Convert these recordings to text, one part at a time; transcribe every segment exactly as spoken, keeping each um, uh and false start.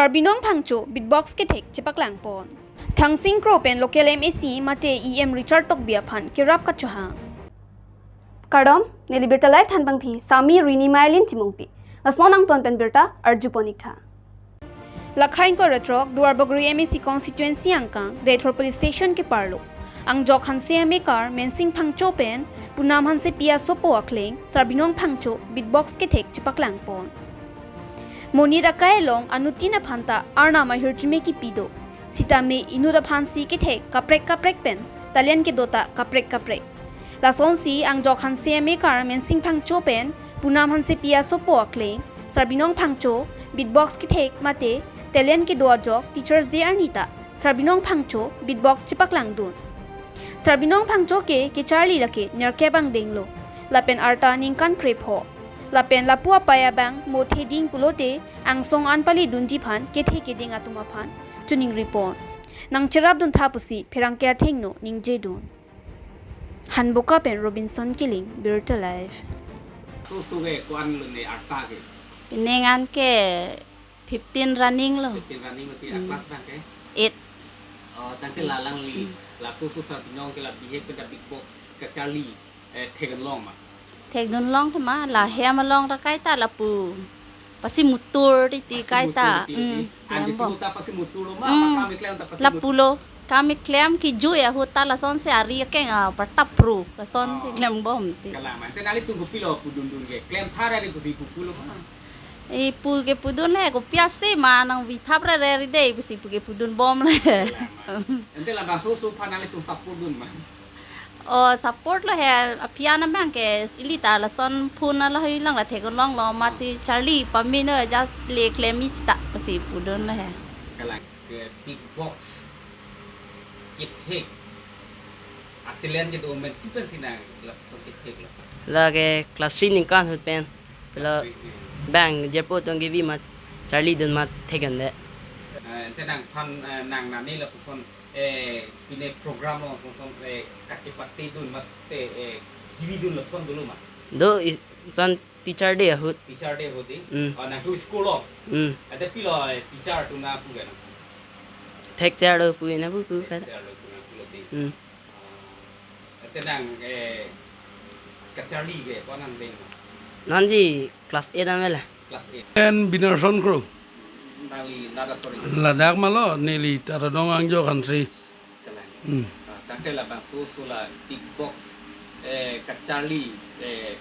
Sarbinong Phangcho beatbox kethek chepaklangpon. Thangsing Kro pen local M A C mate E M Richard Tokbi aphan kerap kachohang. Kardom, neli Birta Live thanbangpi Sami Rini Mailin Timungpi. Lason angton pen birta arjupon iktha. Lakhai ingkoi ra throk Duarbagori M A C constituency angkang Deithor Police Station keparlo Angjok Hanse amekar Mensing Phangcho pen Punam Hansepi asopo akleng Sarbinong Phangcho beatbox kethek chepaklangpon. Monit akai along anutin aphan ta arnam ahirjume kipi do. Sitame inut aphansi kethek kaprek kaprek pen talent kedo ta kaprek kaprek. Lasonsi Angjok Hanse amekar Mensing Phangcho pen Punam Hansepi asopo akleng Sarbinong Phangcho beatbox kethek mate talent kedo ajok Teachers Day arni ta Sarbinong Phangcho beatbox chepaklangdun. Sarbinong Phangcho ke kecharli lake nerkep angdenglo. Lapen arta ningkan krepho. Lapen lapu apai abang mo theding pulote angsong an palidunji aphan kethe keding atum aphan choningripon. Nangcherapdun tha pusi pherangke athengno ningjedun. Hanboka pen Robinson Killing, Birta Live. Soso ke ko-an lo ne arta ke? Pining an ke fifteen running lo. Fifteen running lo, pi a class abang ke? Eight. Oh, tangte la alangli, laso soso Sarbinong ke la bihek pen ta beatbox kacharli, eh, thekdunlong ma? Thekdunlong ta ma, la hem along ta kaita lapu. Pasi mutur titi kaita. Pasi mutur titi. Hmm, ante klembom. Chuta pasi mutur lo ma, hmm, apa kam keklem ta pasi mutur? Lapulo. Kam keklem kijui ahut ta lasonsi ari akeng a, partap ru. Lasonsi, oh, klembom ti. Kalang ma. Ante nanglitum kopilo pudundun ke? Klem thar ari pusi pu pulo ma? Eh, pu ke pudun le, kopi ase ma nangvithap rere ri dei pusi pu ke pudunbom le. Kalang ma. Ante labangso soso aphan nanglitum support dun ma? Oh, support lo he, aphi an abang ke ili ta lason phone lahai lang la thekdunlong lo, amatsi charli pame no, ja le klem isi ta pusi pudun lo he. Kalang ke beatbox kethek a-talent kedo amen tu pensi nang lason kethek lo? Lake class three ningkan ahut pen. Pela, class three, hmm, bang jirpo atum kevi ma charlidun ma thekdunde. Eh, ante nangphan, eh, nang nani lapuson, eh, pine program lo son son, eh, kachepatedun mate, eh, kevidun lapuson dolo ma? Do, i-, son Teacher Day ahut. Teacher Day ahut di? Hmm. Oh, nangtum school lo? Hmm. Ante pilo, eh, teacher atum nangpu ke nang? Thekser lo pu nangpu pu. Thekser lo pu nangpu lo di. Hmm. Ah, ante nang, eh, kacharli ke ko-an angdeng ma? Nonji class eight an avelo. Class eight. En Binarson Kro. Nangli nada sorry. Ladak malo, neli Taradong Angjok Hanse. Kalang. Hmm. Ah, tangte labangso soso la beatbox, eh, kacharli, eh,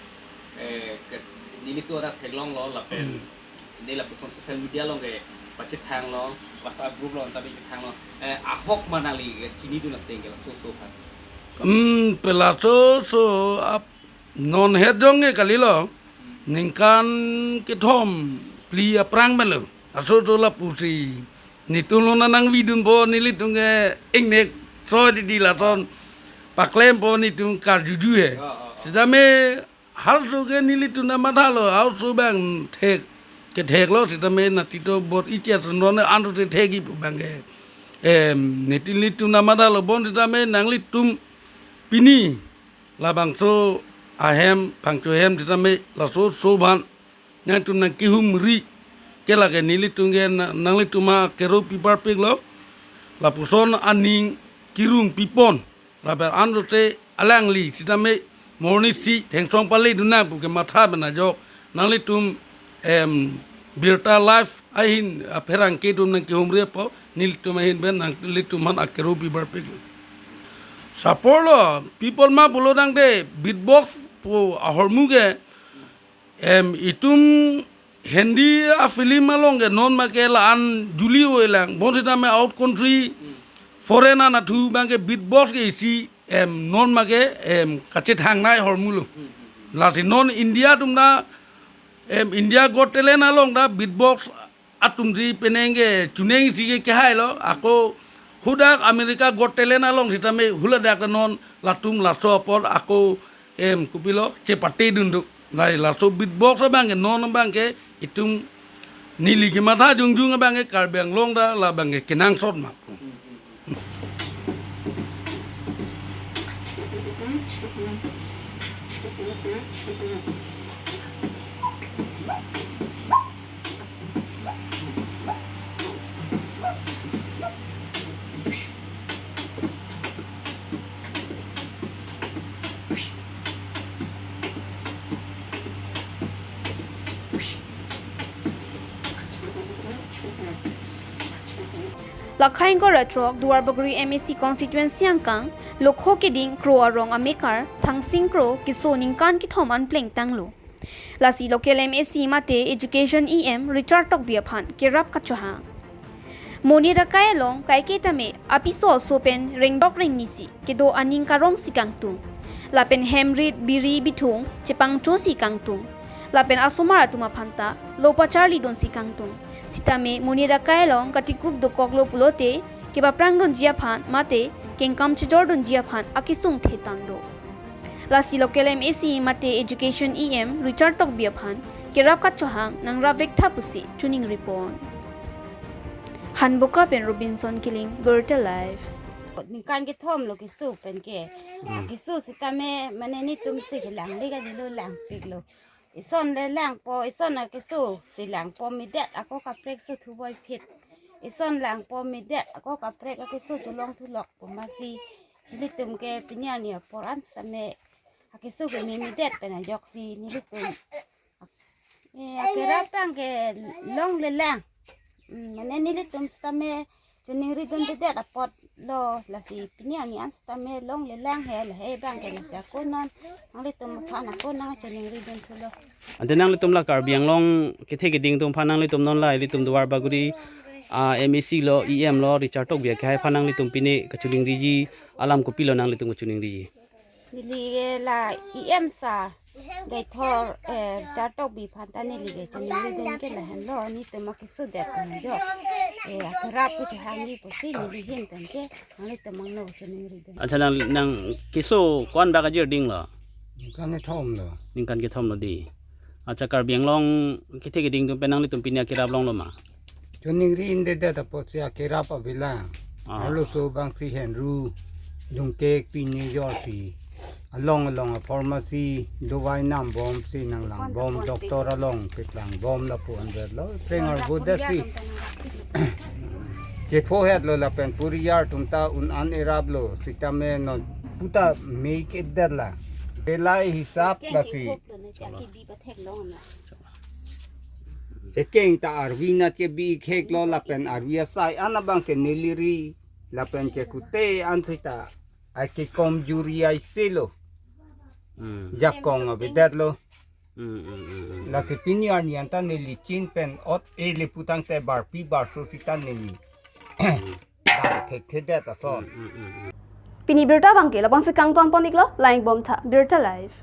eh, ke, nelitum ta theklonglo lapen, hmm, ne lapuson social media along ke pachethanglo, WhatsApp group along ta pachethanglo. Eh, ahok ma nangli ke chinidun ateng ke laso soso aphan? Hmm, pela soso ap non het jong ke kalilo. Ningkan kethom phli aphrang pen lo. Laso soso lapusi netum lo na nangvidunpo, nelitum ke ingnek soi didi lason paklempo, netum karjuju he. Oh, oh, oh. Sitame halaso ke nelitum ta mathalo, a-oso abang thek, ketheklo sitame natito bor ichia son non an-oso thekji pu abang ke. Em, netum nelitum ta mathalo, bonsitame nanglitum pini labangso ahem, Phangcho ahem sitame laso soso aphan nangtum nangkehumri ke lake nelitum ke na-, nanglitum akero piparpiklo. Lapuson aning kerung pipon. Lapen anlote alangli sitame morning si thengsong palidun nang pu kematha pen ajok nanglitum, em, Birta Live ahin, ah, pherangke atum nangkehumripo, nelitum ahin pen nanglitum aphan akero piparpiklo. Support lo, people ma pulo tangte beatbox pu ahormu ke, em, itum Hindi a-film along ke non ma ke la-an juli-oi lang. Bonsitame out country, foreign anatthu abang ke beatbox ke isi, em, non ma ke, em, kachethangnei ahormu lo. Lasi non India atum ta, em, India Got Talent along ta beatbox atum si penang ke chuneng isi ke kehailo, ako hadak America Got Talent along sitame haladak ta non latum laso apot ako, em, kopilo, chepatedun do. Lai laso beatbox abang ke non abang ke itum neli kematha jongjong abang ke Karbi Anglong ta labang ke kenangsot ma. Akhai ingkoi ra throk Duarbagori M A C constituency angkang Lokho Keding Kro arong amekar Thangsing Kro keso ningkan kethom an plengtanglo. Lasi local M A C mate Education E M Richard Tokbi aphan kerap kachohang. Monit akai along kaike tame apiso aso pen rengdok rengnisi kedo aning karongsi kangtung. Lapen hem rit biri bithung chepangchosi kangtung. Lapen asomar atum aphan ta lo pacharlidunsi kangtung. Sitame monit akai along katikuk dokoklo pulote kepaprangdunji aphan mate kengkam chejordunji aphan akesung thetang do. Lasi local M A C mate Education E M Richard Tokbi aphan kerap kachohang nangrap vektha pusi choningri pon. Hanboka pen Robinson Killing, Birta Live. Ningkan kethom lo keso pen ke. Hmm. Keso sitame mane netum si kelang le ka dilo langpiklo. Ison le langpo, ison akeso si langpo midet ako kaprek so thuboi phit. Ison langpo midet ako kaprek akeso cholong thulok pu masi nelitum ke pini arni apor an sitame akeso ke mi midet pen ajoksi nelitum. Eh, akerap abang ke longle lang. Hmm, mane nelitum sitame choningridundedet apotlo, lasi pini arni an sitame longle lang he, lahei abang ke lasi ako non nanglitum aphan ako nangchoningridun thulo. Ante nanglitum la Karbi Anglong kethe keding atum aphan nanglitum non la ilitum Duarbagori, ah, M A C lo, E M lo, Richard Tokbi akhai aphan nanglitum pine kachoningriji alam kopilo nanglitum kachoningriji? Neli ke la E M sir Daithor, eh, Richard Tokbi aphan ta neli ke choningridun ke lahenlo, netum akeso det pen jo. Eh, akerap kechohangji pusi neli ahin pen ke nanglitum angno choningridun. Accha, nang, nang keso ko-an bak ajir dinglo? Ningkan kethom lo. Ningkan kethom lo dei. Accha, Karbi Anglong kethe keding atum pen nanglitum pine akerap longlo ma? Choningri indedet apotsi akerap avelang. Ah. Arloso abangsi henru dungkek pine jorsi along along a-pharmacy dovai nambomsi nanglangbom, doctor along keklangbom lapu anvetlo. Peng arvo detsi chephohetlo lapen puriyar atum ta un-an eraplo sitame non puta mei kedetla. Pelai hisap lasi. Ekeng ta arvi nat kebi kheklo lapen arvi asai an abang ke neli ri lapen ke kute an sita ai kekomjuri ai selo. Hmm. Jakong avedetlo. Hmm, hmm, hmm, hmm. Lasi pini arni an ta neli chin pen ot e le putangte barpi barso sita neli. Bang thekthedet ason. Hmm, hmm, hmm, hmm. Pini birta abang ke labangsi kangton pon iklo, langdunbom tha, Birta Live.